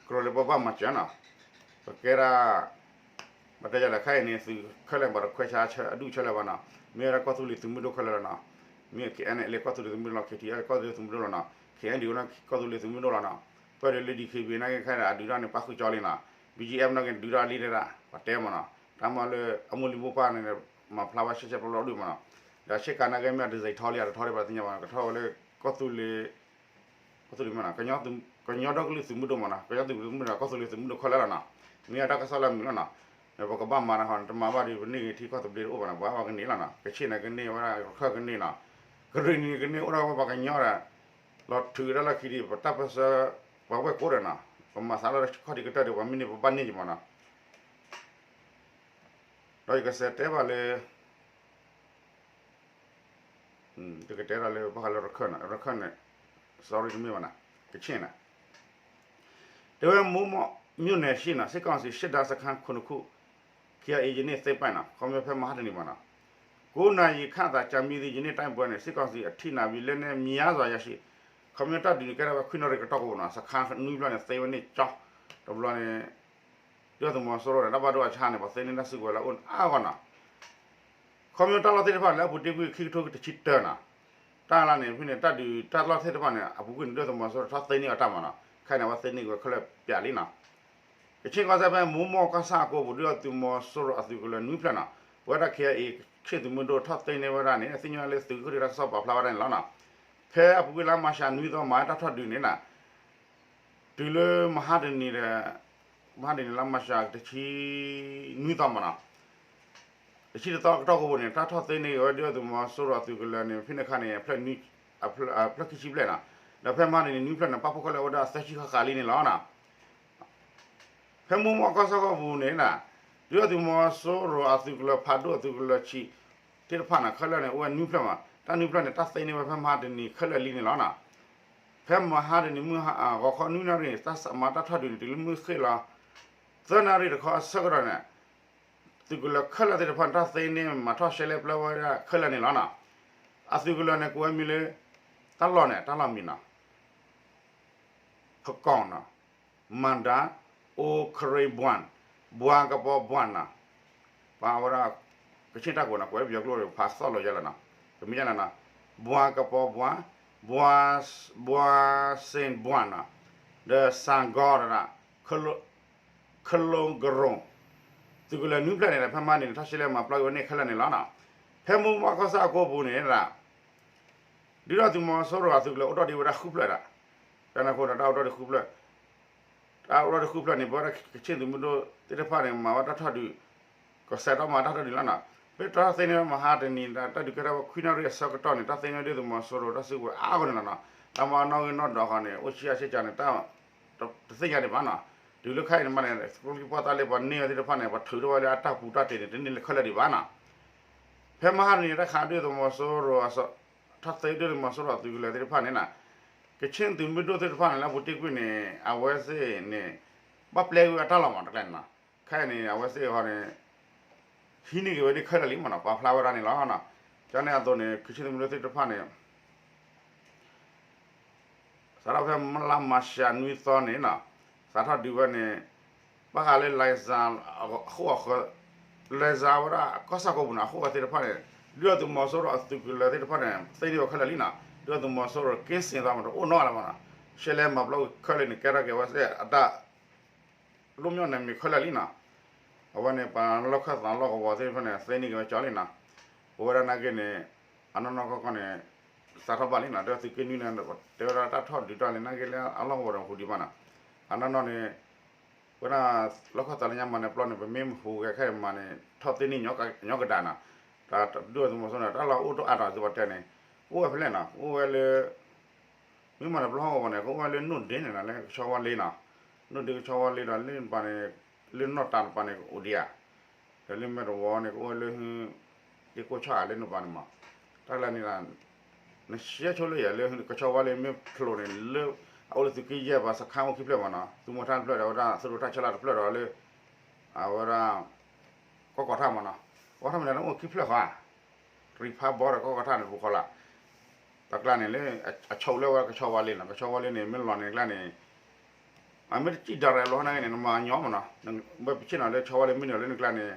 ကြၢးလၢပဘၣ်မၤစၢၤနီၤ, ပကဲဒၣ် ပတဲယၤလၢခဲအံၤန့ၣ် သုးခဲလၢာ်ပှၤတခွဲးဆါအဒူၣ်ဆၢလၢၤဘၣ်နီၤ, မ့ၢ်ဝဲဒၣ်ကီၢ်သူလ့ၤသုးမုၢ်ဒိၣ်ခဲလၢာ်လီၤနီၤ, မ့ၢ် K N L ကီၢ်သူလ့ၤသုးမုၢ်ဒိၣ်လီၤ, K T L ကီၢ်သူလ့ၤသုးမုၢ်ဒိၣ်လီၤနီၤ, K N D O ကီၢ်သူလ့ၤသုးမုၢ်ဒိၣ်လီၤနီၤ, ပၢၢ်ဒီးလၢ D K B A နာ်က့ခဲဒီးအဒုးတၢ်န့ၣ် ပၣ်ဃုာ်ကၠီလံနီၤ, B G F နာ်က့ဒုးတၢ်လံတဲဒၣ် ပှၤတဲမ့ၢ်နီၤ, တၢ်မ့ၢ်လၢအမိၢ်လံၤမိၢ်ပၢ်န့ၣ် မၤဖျါဘၣ်ရှဲရှဲပျီပျီဒုးမ့ၢ်နီၤ, ဒီးဆ့ကၤနာ်က့မ့ၢ်အ design ထီလံ အတထီလံ ပှၤတသ့ၣ်ညါဘၣ်နီၤ, ကထီၣ်ဝဲလၢ ကီၢ်သူလ့ၤ ကီၢ်သူလ့ၤမ့ၢ်နီၤ, ကညီဒီကလုာ်သုးမုၢ်ဒိၣ်မ့ၢ်နီၤ, ကညီသုးမုၢ်ဒိၣ် ကီၢ်သူလ့ၤသုးမုၢ်ဒိၣ်ခဲလၢာ်လီၤနီၤ, မ့ၢ်အတၢ်ကစီၣ်လၢအမုာ်လီၤနီၤ, ပကဘၣ်မၤတၢ်ဃီန့ၣ် တမၤဘၣ်ဒီး ပန့ၢ်ဂ့ၤထံကီၢ်သဘျ့တအိၣ်ဘၣ်နီၤ, ပှၤဟးဂီၤကန့ၢ်လီၤနီၤ, ကဆ့ၣ်န့ၣ်ကန့ၢ်ဝဲဒၣ် ရခၢၣ်ကန့ၢ်နီၤ, ကရ့ၣ်နံၤကန့ၢ်အိၣ်ဒၣ်ဝဲပှၤကညီဒီး လီၤထုးကဒါလီၢ်ခံဒီး ပတၢ်ပၢဆှၢ ပှၤဝဲၢ်ကိးဒီးနီၤ, ပမၤသးလီၤခီၣ်ထံးကတၢၢ်ဒီး ပှၤမ့ၢ်န့ၢ်ပဘၣ်န့ၢ်က့ၤမ့ၢ်နီၤ, ဒီးယကစးတဲဘၣ်လၢ တကတဲဒီးလၢဘၣ်ဃးလၢရခၢၣ်န့ၣ်, ရခၢၣ်န့ၣ် sorry တမ့ၢ်ဘၣ်နီၤ, ကဆ့ၣ်န့ၣ် တဲဝဲ မိၢ်မိၢ် မြို့နယ်ရှိ နီၤ, စစ်ကောင်စီ စစ်တပ်စခန်း ခုနစ်ခု KIA ယနေ့သိမ်းပိုက် နီၤ, ခီဖျိဖဲမဟါတနံၤမ့ၢ်နီၤ, ကိုးနာရီခန့်သာကြာမြင့်သည့် ယနေ့တိုက်ပွဲတွင် စစ်ကောင်စီအထိနာပြီး လက်နက်များစွာရရှိ, ခီဖျိတၢ်ဒုးန့ၣ်ကဲထီၣ်ဝဲခွံနၣ်ရံၣ်ကတီၢ်ကိးပူၤနီၤ, စခန်းနွံဖျၢၣ်န့ၣ် သိမ်းဝဲန့ၣ်ကၠီ, တဘျီန့ၣ် ဒုၣ်ဒါသုးမီၤစိရိၤန့ၣ် တၢ်ဘၣ်ဒိအဆါန့ၣ် ပှၤသ့န့ၢ်တၢ်စုကဝဲၤလၢအအိၣ်န့ၣ်အါဂီၢ်နီၤ, ခီဖျိတၢ်လီၢ်သ့ၣ်တဖၣ်လၢအပူၤတ့ၢ်ကွံာ်ခံကထိတဆံတၢနီၤ, တၢ်လၢန့ၣ် ဖဲန့ၣ် တၢ်ဒုးတၢ်လီၢ်သ့ၣ်တဖၣ်န့ၣ် အပူၤကွံာ်န့ၣ် ဒုၣ်ဒါသုးမီၤစိရိၤထီၣ်သ့န့ၢ်အီၤတၢ်မ့ၢ်နီၤ, ခဲအံၤန့ၣ် အဝဲသ့န့ၢ်ဝဲခဲလၢာ်ပျးလံနီၤ, ကဆ့ၣ်ကီၢ်စဲၣ်ဖဲမိၢ်မိၢ်ကီၢ်ဆၣ်အကိပူၤ ဒုၣ်ဒါသုးမီၤစိရိၤအသုးကလၢၤနွံဖျၢၣ်နီၤ, ပဝဲဒၣ် KIA ကဆ့ၣ်သုးမုၢ်ဒိၣ်ထီၣ်သ့န့ၢ်ဝဲဒၣ်န့ၣ် သ့ၣ်ညါလၢသုးခိၣ်ဒုးတၢ်ကစီၣ်ပာ်ဖျါဝဲဒၣ်န့ၣ်လီၤနီၤ, ဖဲအပူၤကွံာ်လါမၤရှးနွံသီမၤတၢ်ထီၣ်ဒုးန့ၣ်နီၤ တုၤလၢမဟါတနံၤဒီး မဟါတနံၤလါမၤရှးတဆံနွံသီမ့ၢ်နီၤ, တဆံတသီကတီၢ်ကိးပူၤန့ၣ် တၢ်ထီၣ်သ့န့ၢ်ဝဲဒုၣ်ဒါသုးမီၤစိရိၤအသုးကလၢၤန့ၣ် ဖဲန့ၣ်အခါန့ၣ် အဖျၢၣ်ခံဆံဘျဲၣ်နီၤ, ဒီးဖဲမဟါတနံၤနွံဖျၢၣ်န့ၣ် ပာ်ဖှိၣ်ခဲလၢာ်ဝဲဒၣ်သၢဆံဃၣ်ဃၣ်လံန့ၣ်လီၤနီၤ ဖဲမိၢ်မိၢ်ကီၢ်ဆၣ်ကီၢ်ပူၤန့ၣ်နီၤ, ဒုၣ်ဒါသုးမီၤစိရိၤအသုးကလၢၤဖးဒိၣ်အသုးကလၢၤဆံးသ့ၣ်တဖၣ်န့ၣ် ခဲလၢာ်န့ၣ် အိၣ်ဝဲနွံဖျၢၣ်မး, တၢ်နွံဖျၢၣ်န့ၣ် တၢ်သ့န့ၢ်ဝဲဖဲမဟါတနံၤခဲလၢာ်လံန့ၣ်လီၤနီၤ. ဖဲမဟါတနံၤမုၢ်ဟါ ဂီၤခီနွံနၣ်ရံၣ် တၢ်မၤတၢ်ထီၣ်ဒုးန့ၣ် တုၤလၢမုၢ်ဃ့ၢ်လီၤ သၢနၣ်ရံၣ်တခီအဆၢကတီၢ်န့ၣ် သုးကလၢၤခဲလၢာ်သ့ၣ်တဖၣ်န့ၣ် တၢ်သ့န့ၢ်မၤထီၣ်ရှဲလဲပျၢဝဲဒၣ်ခဲလၢာ်န့ၣ်လီၤနီၤ. အသုးကလၢၤန့ၣ် ကိးဝဲမံၤလၢ တၢ်လီၢ်န့ၣ် တၢ်လီၢ်မံၤနီၤ ဖကီၢ်နီၤ, မၣ်ဒါ, အိၣ်ခရံဘွၣ်, ဘွၣ်ကပီၤဘွၣ်နီၤ, ပှၤဝဲဒၣ် ကဆ့ၣ်တၢ်ကိးနီၤ ကွဲးပယီၤကျိာ်ဒီးဖးသီၣ်လီၤယဲလီၤနီၤ, ကမ့ၢ်ယဲလီၤနီၤ, ဘွၣ်ကပီၤဘွၣ်, ဘွၣ်စ့ၣ်ဘွၣ်နီၤ, ဒီးစၣ်ဂီၤဒီး ခလိကရိၣ်, သုးကလၢၤနွံဖျၢၣ်န့ၣ်ဒီး ဖဲမဟါန့ၣ် ထီၣ်ရှဲလဲမၤပျီဝဲန့ၣ်ခဲလၢာ်န့ၣ်လီၤနီၤ. ဖဲမိၢ်မိၢ်ကီၢ်ဆၣ်အကိပူၤန့ၣ်ဒီး ဒုၣ်ဒါသုးမီၤစိရိၤအသုးကလၢၤအိၣ်ထီၣ်ဒံးဝဲဒၣ်ဃုဖျၢၣ်ဒီး တၢ်န့ၣ်အဃိဒီးတၢ်အိၣ်ထီၣ်ဒံးဃုဖျၢၣ် တၢ်အိၣ်ထီၣ်ဒံးဃုဖျၢၣ်န့ၣ် ပဝဲဒၣ်ကဆ့ၣ်သုးမုၢ်ဒိၣ်သ့ၣ်တဖၣ်န့ၣ် မၤဝဲတၢ်ထီၣ်ဒုး ကစဲးထီၣ်မၤတၢ်ထီၣ်ဒုးလီၤနီၤ. ဖဲတၢ်သ့န့ၢ်ဝဲမဟါတနံၤ တၢ်ဒုးကဲထီၣ်ဝဲခွံနၣ်ရံၣ်အဆၢကတီၢ်န့ၣ် တၢ်သ့န့ၢ်ဝဲဒုၣ်ဒါသုးမီၤစိရိၤတၢ်စုကဝဲၤအါဂီၢ်န့ၣ်လီၤနီၤ. တၢ်မၤနီၣ်ဂံၢ်နီၣ်ဒွးဃီန့ၣ် အိၣ်ဆံးအါဆံးကၢန့ၣ် တၢ် တသ့ၣ်ညါဒံးဘၣ်နီၤ. တုၤလၢခဲအံၤန့ၣ်မးန့ၣ် ကျိချံပှီၢ်သၣ်လၢပှၤန့ၢ်ဝဲသ့ၣ်တဖၣ်န့ၣ် ပှၤထုးထီၣ်ဝဲလၢအတၢ်ပူၤတၢ်တဲာ်န့ၣ် တန့ၢ်လၢခဲလၢာ်ဒံးဘၣ်နီၤ. ဖဲမဟါတနံၤတၢ်ခးဒုၣ်ဒါသုးမီၤစိရိၤ ထီၣ်သ့ဒုၣ်ဒါသုးမီၤစိရိၤအသုးကလၢၤသ့ၣ်တဖၣ်န့ၣ်နီၤ ကဆ့ၣ်သုးမုၢ်ဒိၣ်သ့ၣ်တဖၣ်န့ၣ် လၢအပူၤတ့ၢ်ကွံာ်န့ၣ် အဝဲသ့ၣ်န့ၣ် ဘၣ်ပျဲကွံာ်အတၢ်လီၢ်မးတကျဲန့ၣ်နီၤ. ခဲအံၤန့ၣ် အဝဲသ့ၣ်ဃီန့ၣ် ဟံးန့ၢ်က့ၤဝဲဒၣ်ခဲလၢာ်လံမးနီၤ ပာ်ဖျါဝဲဒၣ်န့ၣ်လီၤ. ကန့ၣ်အသိးန့ၣ် ကဆ့ၣ်သုးမုၢ်ဒိၣ်သ့ၣ်တဖၣ်န့ၣ် စးထီၣ်ဖဲလါမၤရှးနွံသီန့ၣ်နီၤ စးထီၣ်ဒုးဝဲန့ၣ် ဘၣ်ဃးလၢ လံာ်စၢ် အဃိအဃၢၤ လံာ်စၢ်ဝဲဒၣ်ကီၢ်ဆၣ်ကိးပူၤန့ၣ် အဃိအဃၢၤသ့ၣ်တဖၣ်န့ၣ် ဒုၣ်ဒါသုးမီၤစိရိၤအသုးကလၢၤသ့ၣ်တဖၣ်န့ၣ် သ့န့ၢ်ဝဲခဲလၢာ်လံနီၤ. ဒုၣ်ဒါသုးမီၤစိရိၤ ကင်းစင်သွားမးတအိၣ်နီတဂၤလၢၤဘၣ်နီၤ. ရှဲလဲမၤပျီခဲလၢာ်န့ၣ် ကဲထီၣ်က့ၤဝဲအတၢ် လွတ်မြောက်နယ်မြေခဲလၢာ်လံနီၤ. အဝဲန့ၣ် ပှၤလီၢ်ခၢၣ်သးလီၢ်ကဝီၤသ့ၣ်တဖၣ်န့ၣ် သ့န့ၢ်က့ၤဝဲကၠီလံနီၤ. ပဝဲဒၣ်နာ်က့န့ၣ် အနီၢ်နီၢ်ကီၢ်ကီၢ်န့ၣ် စးထီၣ်ဘၣ်လံနီၤ. ဒီးသုးက့နွံန့ၣ် တဲဝဲဒၣ်တၢ်ထီၣ်ဒုးတၢ်လံနာ်က့လၢအလီၢ်ကဝီၤဒီးဟူးဒံးဘၣ်နီၤ. အနီၢ်နီၢ်န့ၣ် ပဝဲဒၣ်လီၢ်ခၢၣ်သးလၢညါမၤန့ၣ်ပျီန့ၣ် ပမ့ၢ်ဟူးဂဲၤခဲအံၤမးန့ၣ် ထီၣ်သ့န့ၢ်ညီကဒးနီၤ. တၢ်ဒုၣ်ဒါသုးမီၤစိရိၤန့ၣ် တၢ်လီၢ်အိၣ်တအိၣ်အါထီၣ်သုးပှၤတဲန့ၣ် အိၣ်ဝဲဖဲလဲၣ်နီၤ အိၣ်ဝဲလၢ မ့ၢ်မးန့ၣ်ပျီဟီၣ်ကဝီၤန့ၣ် ကအိၣ်ဝဲလၢနိၣ်ဒ့န့ၣ်နီၤ လၢကဆီဝါလ့နီၤ. နိၣ်ဒ့ကဆီဝါလ့ဒီးလၢနပၤန့ၣ် လၢနီၢ်တၢ်နပၤန့ၣ်ကအိၣ်ဒံးဧါ. ဒီးလၢမဲာ်တဝီန့ၣ် ကအိၣ်ဝဲလၢ ဒ့ကိၢ်ဆီၣ်ဧါလၢနပၤန့ၣ်မး တၢ်လၢန့ၣ် နရှဲဆိလၢယၤလၢကဆီဝါလ့မ့ၢ်ဖျိးန့ၣ် လၢအအိၣ်လၢသုးက့ယဲၢ်ပှၤစခါအိၣ်ခံဖျၢၣ်မးနီၤ သုးမီၤထၣ်တဖျၢၣ်ဒီးဝဲဒၣ်သုးရိၣ်တၢ်ဆၢလၢ်တဖျၢၣ်ဒီးလၢ အဝဲဒၣ် ကီၢ်ကီၤထၣ်မးနီၤ, ကီၢ်ကီၤထၣ်မ့ၢ်ဒၣ်လၢအိၣ်ခံဖျၢၣ်ဃီဧါ, တရံးဖးဘီဒီးကီၢ်ကီၤထၣ်န့ၣ် ပူၤဃီလၢ တၢ်ကျါန့ၣ်လၢ အဆိးလၢဝဲကဆီဝါလ့နီၤ, ကဆီဝါလ့န့ၣ် မ့ၢ်လီၤန့ၣ်ကျါန့ၣ် အမ့ၢ်တစံၣ်ဒၣ်ရဲၣ်လီၤန့ၣ် နမၤညီမးနီၤ, ဘၣ်ပဆ့ၣ်နီၤလၢဆီဝါလ့မ့ၢ်န့ၣ်လၢနကျါန့ၣ်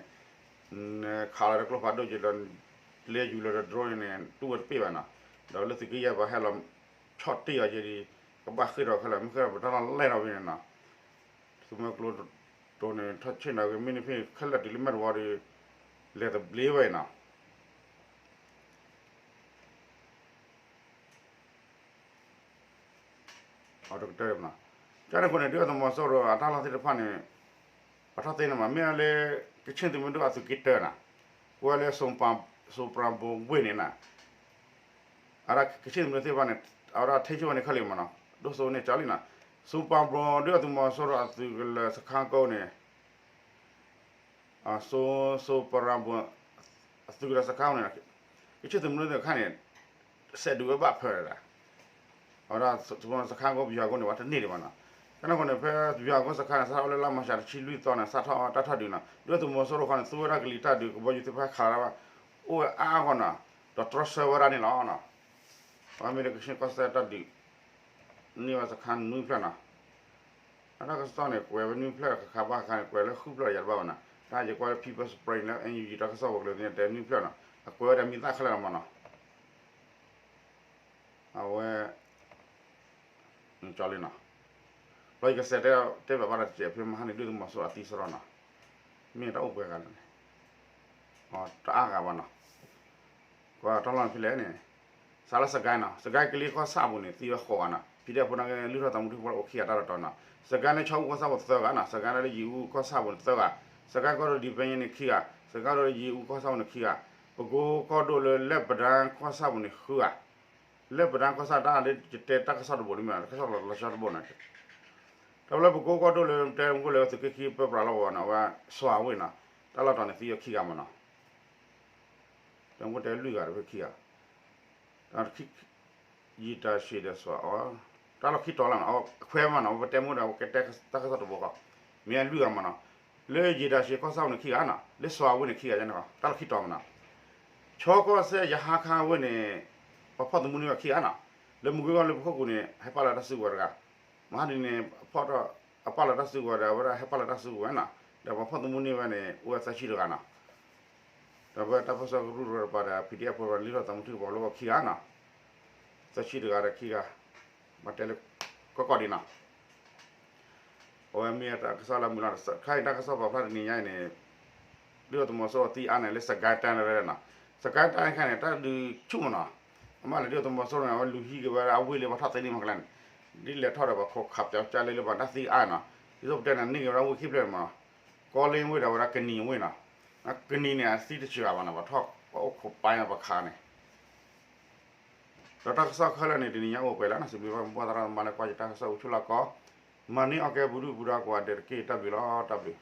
နခးလီၤတကျိဖးဒိၣ်က့ၤဒီး လဲၤယူၤလီၤဒီး drone န့ၣ် တူၢ်ဝဲတပ့ၢ်ဘၣ်နီၤ, ဒီးလၢသုးက့ယဲၢ်ပှၤဟဲလီၤဆီၣ်တ့ၢ်အီၤက့ၤဒီး ကဘၣ်ဃ့ၢ်ထီၣ်ခဲလၢာ် မ့ၢ်ဃ့ၢ်ထီၣ်ပတၢ်လီၢ်လဲၢ်ထီၣ်ဝဲန့ၣ်နီၤ, သုးမုၢ်ကျိတိၤန့ၣ် ထီၣ်ဆ့ၣ်နီၤက့ၤမ့ၢ်န့ၣ်ဖဲခဲလၢာ်တုၤလၢမဲာ်တဝီဒီး လဲၤတဘျ့ဝဲနီၤ. အတကတၢၢ်မနီၤ, ကန့ၣ်အဃိန့ၣ် ဒုၣ်ဒါသုးမီၤစိရိၤအတၢ်လီၢ်သ့ၣ်တဖၣ်န့ၣ် ပှၤထီၣ်သ့န့ၣ်မး မ့ၢ်ဝဲလၢ ကခ့ၣ်သုးမုၢ်ဒိၣ်အသုးက့တၢနီၤ, ကွဲးလၢ စိပၤဘိဝ့ၢ်န့ၣ်နီၤ, အဝဲဒၣ်ကခ့ၣ်သုးမုၢ်ဒိၣ်သ့ၣ်တဖၣ်န့ၣ် အဝဲဒၣ်ထိန်းချုပ်ဝဲန့ၣ်ခဲလၢာ်မနီၤ, ဒိၣ်စိန့ၢ်ကၠီလံနီၤ, စိပၤဘိဒုၣ်ဒါသုးမီၤစိရိၤအသုးကလၢၤစခါကိးန့ၣ် စိ စိပၤဘိ အသုးကလၢၤစခါန့ၣ် ကခ့ၣ်သုးမုၢ်ဒိၣ်သ့ၣ်တဖၣ်န့ၣ် စဲးဒုးဝဲဘၣ်ဖၢဒီး အဝဲဒၣ်စခါကိးပယီၤကိးန့ၣ် ပှၤတန့ၢ်ဒံးဘၣ်နီၤ, ကန့ၣ်အဃိန့ၣ် ဖဲပယီၤကိးစခါန့ၣ် စးထီၣ်အိၣ်လၢလါမၤရှးတဆံလွံၢ်သီန့ၣ် စးထီၣ်တၢ်ထီၣ်ဒုးနီၤ, ဒုၣ်ဒါသုးမီၤစိရိၤဃီန့ၣ် သူဝဲဒၣ်ကလံၤတၢ်ဒုး ကဘီယူၤသ့ၣ်တဖၣ်ခးလၢဘၣ် အိၣ်ဝဲအါအါဂီၢ်နီၤ, ဒီးတြီဆၢဝဲဒၣ်န့ၣ်လီၤနီၤ, ပှၤမ့ၢ်လၢကခ့ၣ်ကီၢ်စဲၣ်တၢ်ဒုး န့ၢ်ဝဲစခါနွံဖျၢၣ်နီၤ, အတၢ်ကစီၣ်န့ၣ် ကွဲးဝဲနွံဖျၢၣ် ခါခါဘၣ်ခါန့ၣ် ကွဲးလၢဃုဖျၢၣ်ယၤတဘၣ်ဘၣ်နီၤ, တၢ်ယကွၢ်လၢ People Spring လၢ NUG တၢ်ကစီၣ်ပူၤကလၢၤသ့ၣ်န့ၣ် တဲနွံဖျၢၣ်နီၤ, အကွဲးဝဲဒၣ်မံၤသၣ်ခဲလၢာ်လီၤမးနီၤ, အဝဲ ကၠီလံနီၤ, ဒီးယကစဲးတဲတဲဘၣ်ဘၣ်ဒီးတစဲးဖဲမဟါန့ၣ် ဒုၣ်ဒါသုးမီၤစိရိၤအသံစရီနီၤ, မ့ၢ်တၢ်အိၣ်ပှဲၤဂၤလဲၣ်န့ၣ်, တအါဂၤဘၣ်နီၤ, ကွၢ်တၢ်လီၢ်ဖဲလဲၣ်န့ၣ်, စးလၢစကဲနီၤ, စကဲကလံၤကီၢ်ဆၣ်ပူၤန့ၣ် သံဝဲဃိးဂၤနီၤ, PDF ဖိန့ၣ်ကလုၢ်ထီၣ်သးမူထူၣ်ဖိအိၣ်ခံဂၤတၢ်တတီၤနီၤ, စကဲလၢဆီအူကီၢ်ဆၣ်ပူၤသၢဂၤနီၤ, စကဲလၢယံၤအူကီၢ်ဆၣ်ပူၤန့ၣ်သၢဂၤ, စကဲကီၢ်ဒိၣ်ဒံးဖဲန့ၣ်န့ၣ်ခံဂၤ, စကဲကီၢ်ဒိၣ်လၢယံၤအူကီၢ်ဆၣ်ပူၤန့ၣ်ခံဂၤ, ပကိကီၢ်ဒိၣ်လၢလဲၣ်ပဒၢကီၢ်ဆၣ်ပူၤန့ၣ်ဃုဂၤ လဲၣ်ပဒၢကီၢ်ဆၣ်တၢ်လၢယတဲတၢ်ကစီၣ်တဘိန့ၣ်မ့ၢ် တၢ်ကစီၣ်လီၤဆီတဘိနီၤ, တၢ်လၢပကိကီၢ်ဒိၣ်လၢတဲမူလၢသုးက့ခံပၢပြးလီၤဝဲနီၤ အဝဲစွၤဝ့ၢ်နီၤ, တၢ်လီၢ်တီၤန့ၣ်သံဝဲခံဂၤမးနီၤ, တဲမူတဲလွံၢ်ဂၤတဖဲခံဂၤ ယံာ်တၢ်ရှံးဒီးစွၤအီၤ, တၢ်လီၢ်ခံတီၤလီၤနီၤ, အခွဲမးနီၤ, ပတဲမူဒီး ပကတဲတၢ်ကစီၣ်တဘိဃီ, မ့ၢ်အလွံၢ်ဂၤမးနီၤ, လၢယံာ်တၢ်ရှံးကီၢ်ဆၣ်ပူၤန့ၣ်ခံဂၤနီၤ, လၢစွၤဝ့ၢ်န့ၣ်ခံဂၤန့ၣ်, တၢ်လီၢ်ခံတီၤမးနီၤ, ဆီကီၢ်စဲၣ်ယဟါခါဝ့ၢ်န့ၣ် ပှၤဖီၣ်သမူန့ၢ်ဝဲခံဂၤနီၤ, လၢမုၢ်ဂ့ၢ်ဂီၢ်လၢပခိၣ်ကူၤန့ၣ် ဟဲပာ်လီၤတၢ်စုကဝဲၤတဂၤ, မဟါဒ်န့ၣ် အပာ်လီၤတၢ်စုကဝဲၤဒီး အဝဲဒၣ်ဟဲပာ်လီၤတၢ်စုကဝဲၤနီၤ, ဒီးပှၤဖီၣ်သမူန့ၢ်ဝဲန့ၣ် အိၣ်ဝဲသၢဆံတဂၤနီၤ ဒီးပတၢ်ပၢၢ်ဆၢကရူၢ်တပၤဒီး PDF ဖိန့ၣ် လုၢ်ထီၣ်သးမူထူၣ်ပှၤလၢခံဂၤနီၤ, သၢဆံတဂၤဒီးခံဂၤ, မ့ၢ်တဲလၢ ကီၢ်ကီၢ်ဒံးနီၤ, အဝဲမ့ၢ်တၢ်ကစီၣ်လၢမုၢ်လီၤ, ခဲအံၤတၢ်ကစီၣ်ပာ်ဖျါတနံၤညါအံၤန့ၣ် ဒုၣ်ဒါသုးမီၤစိရိၤသံအါန့ၣ်လၢ စကဲတၢ်န့ၣ်နီၤ, စကဲတၢ်ခဲအံၤန့ၣ် တၢ်ဒုးဆူၣ်မးနီၤ, အမ့ၢ်လၢဒုၣ်ဒါသုးမီၤစိရိၤန့ၣ် အဝဲလူၤဟံးက့ၤဝဲဒၣ်အဝ့ၢ်လၢပှၤထီၣ်သ့န့ၢ်မးကျါန့ၣ်, ဒ်လဲၤထီၣ်ဒီးပှၤခိးခးပၠီကၢ်လၢလၢပှၤတၢ်သံအါနီၤ, ဒ်သိးပတဲန့ၣ် န့ၢ်က့ၤဝဲဒၣ်ဝ့ၢ်ခံဖျၢၣ်မးနီၤ, ကီလ့ဝ့ၢ်ဒီးဝဲဒၣ်ကနံၤဝ့ၢ်နီၤ, ကနံၤန့ၣ် အသံတစှၤဘၣ်နီၤ, ပှၤထီၣ်ပှၤအိၣ်ခိးပာ်န့ၣ် ပှၤခးန့ၣ် ဒီးတၢ်ကစီၣ်ခဲလၢာ်န့ၣ် တနံၤညါအိၣ်ပှဲၤလံနီၤ, စံးဘျုးဘၣ်မိၢ်ပၢ်သရၣ်သမါလၢကွၢ်ယတၢ်ကစီၣ်အိၣ်ဆူၣ်လီၢ်ကီ, မၤန့ၢ်အီၣ်ကဲပူၤဒုၣ်ပူၤဒါကိးဂၤဒဲးတက့ၢ်, တၢ်ဘျုးလီၤ, တၢ်ဘျုး.